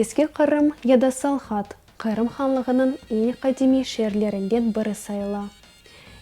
Eski Qırım ya da Salhat, Qırım hanlığınıñ eñ qadimiy şeerlerinden biri sayıla.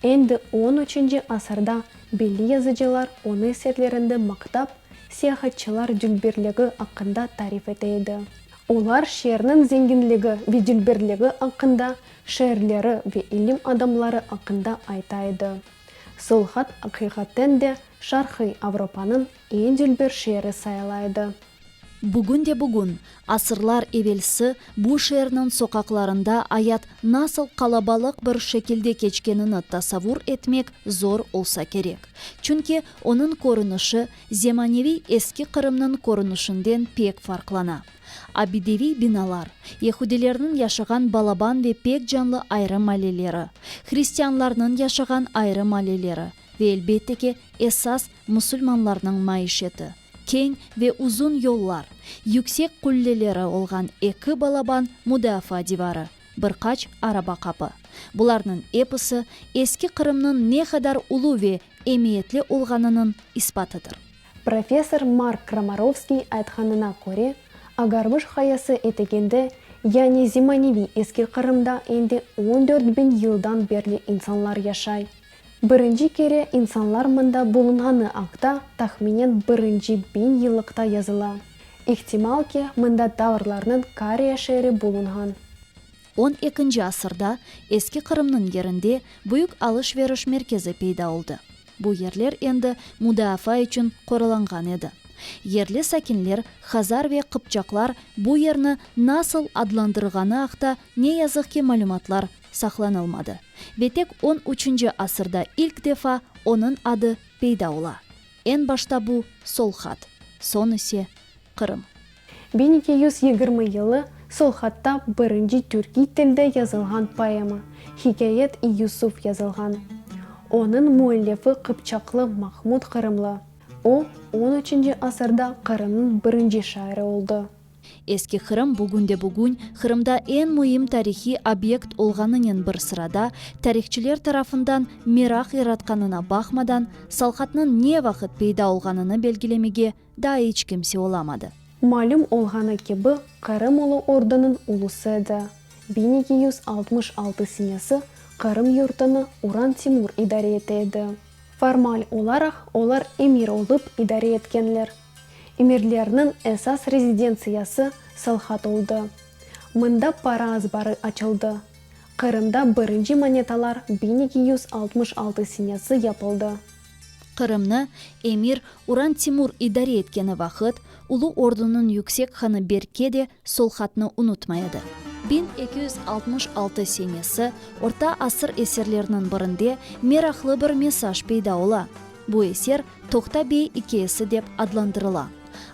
Endi on üçünci asırda belli yazıcılar onı eserlerinde maqtap, seyahatçılar dülberligi aqqında tarif ete edi. Olar şeerniñ zenginligi ve dülberligi aqqında, şairleri ve ilim adamları aqqında ayta edi. Solhat aqiqaten de Şarqiy Avropanıñ eñ dülber şeeri sayıla edi. Bugün de bugün, asırlar evelsi bu şeerniñ soqaqlarında ayat nasıl qalabalıq bir şekilde keçkenini tasavvur etmek zor olsa kerek. Çünki onıñ körünişi zemaneviy Eski Qırımnıñ körünişinden pek farqlana. Abideviy binalar, yehudilerniñ yaşağan balaban ve pek canlı ayrı malleleri, hristianlarnıñ yaşağan ayrı malleleri ve, elbette ki, esas musulmanlarnıñ maişeti, keñ ve uzun yollar, yüksek qulleleri olğan eki balaban mudafaa divarı, bir qaç araba qapı. Bularnıñ episi Eski Qırımnıñ ne qadar ulu ve emiyetli olğanınıñ ispatıdır. Professor Mark Kramarovskiy aytqanına köre, Agarmış qayası eteginde, yani zemaneviy Eski Qırımda endi 14 biñ yıldan berli insanlar yaşay. Birinci kere insanlar mında bulunğanı aqta tahminen birinci biñ yıllıqta yazıla. İhtimal ki, mında tavrlarnıñ Kariya şeeri bulunğan. On ekinci asırda Eski Qırımnıñ yerinde büyük alış-veriş merkezi peyda oldı. Bu yerler endi mudafaa içün qoralanğan edi. Yerli sakinler, hazar ve qıpçaqlar bu yerni nasıl adlandırğanı aqta ne yazıq ki malümatlar saqlanılmadı. Ve tek on üçünci asırda ilk defa onıñ adı peyda ola. Eñ başta bu Solhat, soñ ise Qırım. 1220 yılı Solhatta birinci türkiy tilde yazılğan poema Hikâyet-i Yusuf yazılğan. Onıñ müellifi qıpçaqlı Mahmud Qırımlı. O, on üçünci asırda Qırımnıñ birinci şairi oldı. Eski Qırım bugünde-bugün Qırımda eñ müim tarihiy obyekt olğanınen bir sırada, tarihçiler tarafından meraq yaratqanına baqmadan, Salhatnıñ ne vaqıt peyda olğanını belgilemege daa iç kimse olamadı. Malüm olğanı kibi, Qırım Ulu Ordunıñ ulusı edi. 1266 senesi Qırım yurtını Uran Timur idare ete edi. Formal olaraq olar emir olıp idare etkenler. Emirlerniñ esas rezidentsiyası Salhat oldı. Mında para azbarı açıldı. Qırımda birinci monetalar 1266 senesi yapıldı. Qırımnı emir Uran Timur idare etkeni vaqıt, Ulu Ordunıñ yüksek hanı Berke de Solhatnı unutmay edi. 1266 senesi orta asır eserleriniñ birinde meraqlı bir mesaj peyda ola. Bu eser Toqta bey ikâyesi dep adlandırıla.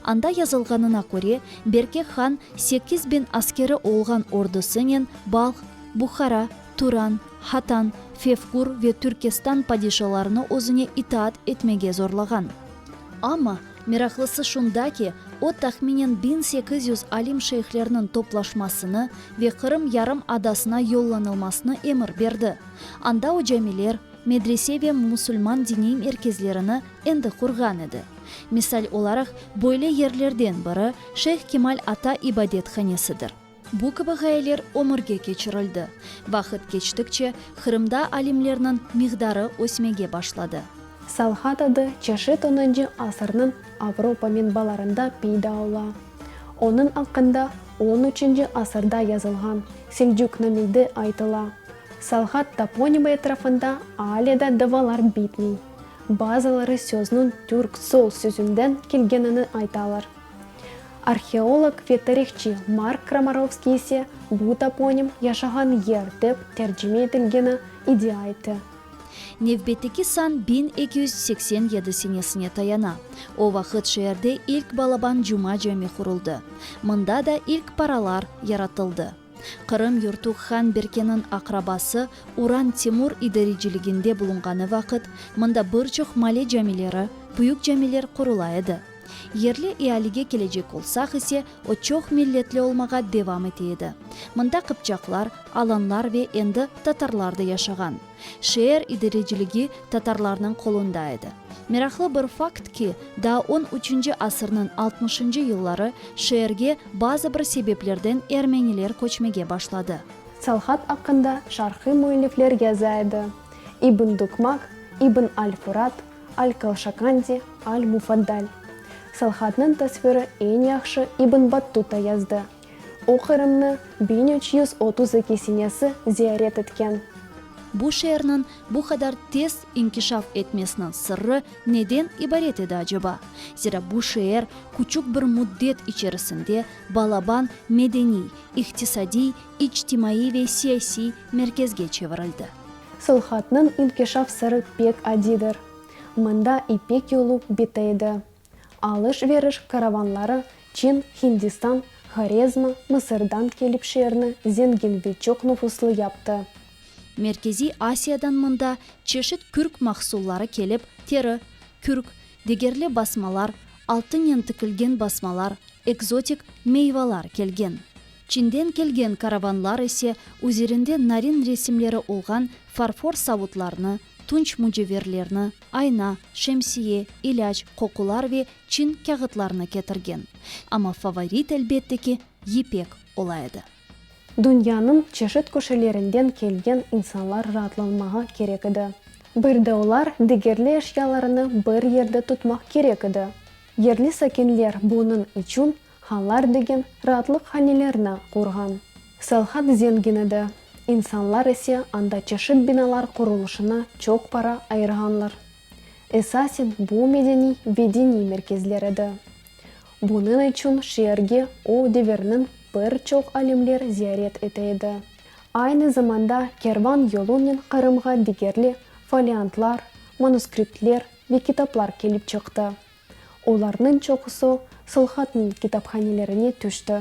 Anda yazılğanına köre, Berke han 8000 askeri olğan ordusınen Balh, Buhara, Turan, Hatan, Fevkur ve Türkestan padişalarını özüne itaat etmege zorlağan. Amma, meraqlısı şunda ki, o tahminen 1800 alim-şeyhlerniñ toplaşmasını ve Qırım yarım adasına yollanılmasını emir berdi. Anda o camiler, medrese ve musulman diniy merkezlerini endi qurğan edi. Misal olaraq, böyle yerlerden biri Şeyh Kemal Ata ibadethanesidir. Bu kibi ğayeler ömürge keçirildi. Vaqıt keçtikçe, Qırımda alimlerniñ miqdarı ösmege başladı. Salhat adı çeşit onıncı asırnıñ Avropa menbalarında peyda ola. Onıñ aqqında on üçünci asırda yazılğan Selcuknamede aytıla. Salhat toponimi etrafında ale da davalar bitmey. Bazıları sözniñ türk sol sözünden kelgenini aytalar. Arheolog ve tarihçı Mark Kramarovskiy ise bu toponim yaşağan yer dep tercime etilgeni iddia ete. Nevbetteki san 1287 senesine tayana. O vaqıt şeerde ilk balaban Cuma cami quruldı. Mında da ilk paralar yaratıldı. Qırım yurtu han Berkeniñ aqrabası Uran Timur idareciliginde bulunğanı vaqıt mında bir çoq male camileri, büyük camiler qurula edi. Yerli ealige kelecek olsaq ise, o çoq milletli olmağa devam ete edi. Mında qıpçaqlar, alanlar ve endi tatarlar da yaşağan. Şeer idareciligi tatarlarnıñ qolunda edi. Meraqlı bir fakt ki, daa on üçünci asırnıñ altmışıncı yılları şeerge bazı bir sebeplerden ermeniler köçmege başladı. Solhat aqqında şarqiy müellifler yaza edi, İbn Dukmak, İbn al-Furat, al-Kalşakandi, al-Mufaddal. Solhatnıñ tasviri eñ yahşı İbn Battuta yazdı. O Qırımnı 1332 senesi ziyaret etken. Bu şeerniñ bu qadar tez inkişaf etmesiniñ sırrı neden ibaret edi aceba? Zira bu şeer küçük bir müddet içerisinde balaban medeniy, iqtisadiy, içtimaiy ve siyasiy merkezge çevirildi. Solhatnıñ inkişaf sırı pek adidir. Mında İpek yolu bite edi. Alış-veriş karavanları Çin, Hindistan, Horezm, Mısırdan kelip şeerni zengin ve çoq nufuslı yaptı. Merkeziy Asiyadan mında çeşit kürk mahsulları kelip, teri, kürk, degerli basmalar, altınen tikilgen basmalar, ekzotik meyvalar kelgen. Çinden kelgen karavanlar ise üzerinde narin resimleri olğan farfor savutlarnı, tunç müceverlerni, ayna, şemsiye, ilâc, qoqular ve çin kâğıtlarını ketirgen. Amma favorit, elbette ki, yipek ola edi. Dünyanıñ çeşit köşelerinden kelgen insanlar raatlanmağa kerek edi. Bir de olar degerli eşyalarını bir yerde tutmaq kerek edi. Yerli sakinler bunıñ içün hanlar degen raatlıq hanelerni qurğan. Solhat zengin edi, insanlar ise anda çeşit binalar qurulışına çoq para ayırğanlar. Esasen bu medeniy ve diniy merkezler edi. Bunıñ içün şeerge o devirniñ bir çoq alimler ziyaret ete edi. Aynı zamanda kervan yolunen Qırımğa digerli foliantlar, manuskriptler ve kitaplar kelip çıqtı. Olarnıñ çoqusı Solhatnıñ kitaphanelerine tüşti.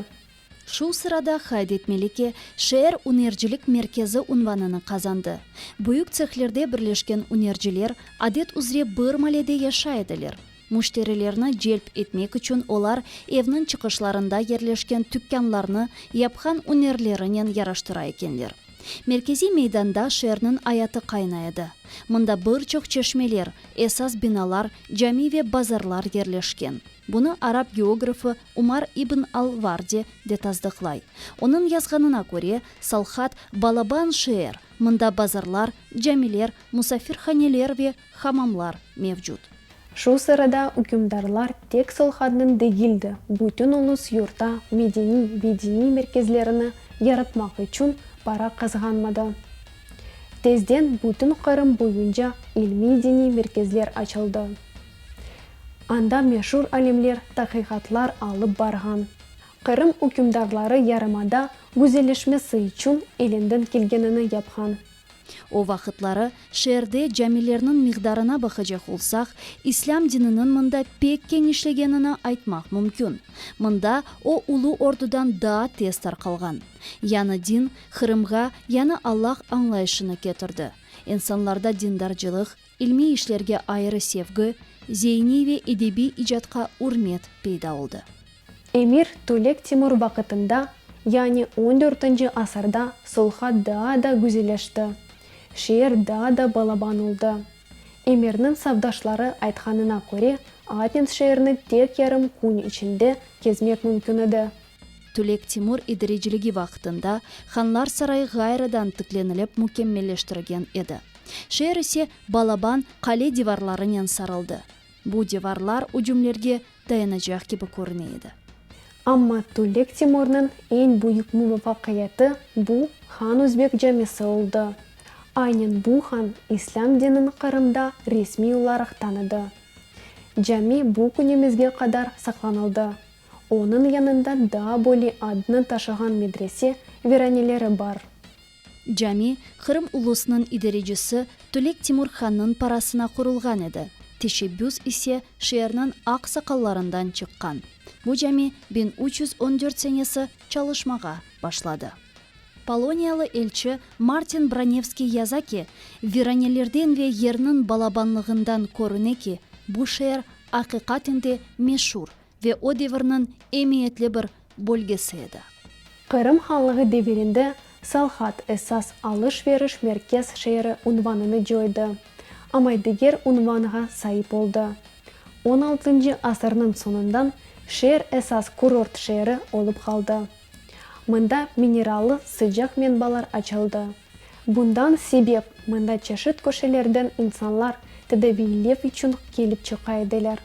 Şu sırada qayd etmeli ki, şeer ünercilik merkezi unvanını qazandı. Büyük tsehlerde birleşken ünerciler adet üzre bir malede yaşay ediler. Müşterilerni celp etmek içün olar evniñ çıqışlarında yerleşken tükânlarnı yapqan ünerlerinen yaraştıra ekenler. Merkeziy meydanda şeerniñ ayatı qaynay edi. Mında bir çoq çeşmeler, esas binalar, cami ve bazarlar yerleşken. Bunı arap geografı Umar ibn al-Vardi de tasdıqlay. Onıñ yazğanına köre, Salhat, balaban şeer, mında bazarlar, camiler, musafirhaneler ve hamamlar mevcut. Şu sırada ükümdarlar tek Solhatnıñ degil de, bütün ulus yurtta medeniy ve diniy merkezlerini yaratmaq içün para qızğanmadı. Tezden bütün Qırım boyunca ilmiy-diniy merkezler açıldı. Anda meşur alimler taqiqatlar alıp barğan. Qırım ükümdarları yarımada güzelleşmesi içün elinden kelgenini yapqan. O vaqıtları şeerde camilerniñ miqdarına baqacaq olsaq, islâm dininiñ mında pek keñişlegenini aytmaq mümkün. Mında o Ulu Ordudan daa tez tarqalğan. Yañı din Qırımğa yañı Allah añlayışını ketirdi. İnsanlarda dindarcılıq, İlmiy işlerge ayrı sevgi, zeiniy ve edebiy icatqa ürmet peyda oldı. Emir Tülek Timur vaqıtında, yani on dörtünci asırda Solhat daa da güzelleşti, şeer daa da balaban oldı. Emirniñ safdaşları aytqanına köre, Aten şeerini tek yarım kün içinde kezmek mümkün edi. Tülek Timur idareciligi vaqtında Hanlar sarayı ğayrıdan tiklenilip mükemmelleştirigen edi. Şeer ise balaban qale divarlarınen sarıldı. Bu divarlar ücümlerge dayanacaq kibi körüne edi. Amma Tülek Timurnıñ eñ büyük muvafaqiyeti bu Han Özbek camisi oldı. Aynen bu han İslâm dinini Qırımda resmiy olaraq tanıdı. Cami bu künümizge qadar saqlanıldı. Onıñ yanında daa böyle adnı taşığan medrese viraneleri bar. Cami Qırım ulusınıñ idarecisi Tülek Timur hannıñ parasına qurulğan edi, teşebbüs ise şeerniñ aqsaqallarından çıqqan. Bu cami 1314 senesi çalışmağa başladı. Poloniyalı elçi Martin Bronevskiy yaza ki, viranelerden ve yerniñ balabanlığından körüne ki, bu şeer aqiqaten de meşur ve o devirniñ emiyetli bir bölgesi edi. Qırım hanlığı devirinde Salhat esas alış-veriş merkez şeeri unvanını coydı. Amma diger unvanğa saip oldı. On altıncı asırnıñ soñundan şeer esas kurort şeeri olıp qaldı. Mında minerallı sıcaq menbalar açıldı. Bundan sebep mında çeşit köşelerden insanlar tedaviylev içün kelip çıqa ediler.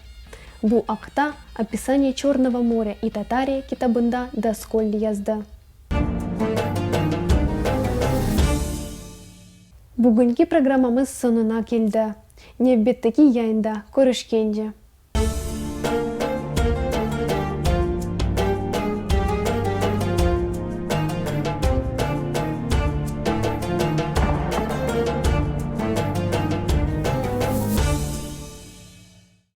Bu aqta Opisaniye Çornogo morya i Tatariya kitabında Doskolli yazdı. Bugünki programmamız soñuna keldi. Nevbetteki yayında körüşkence!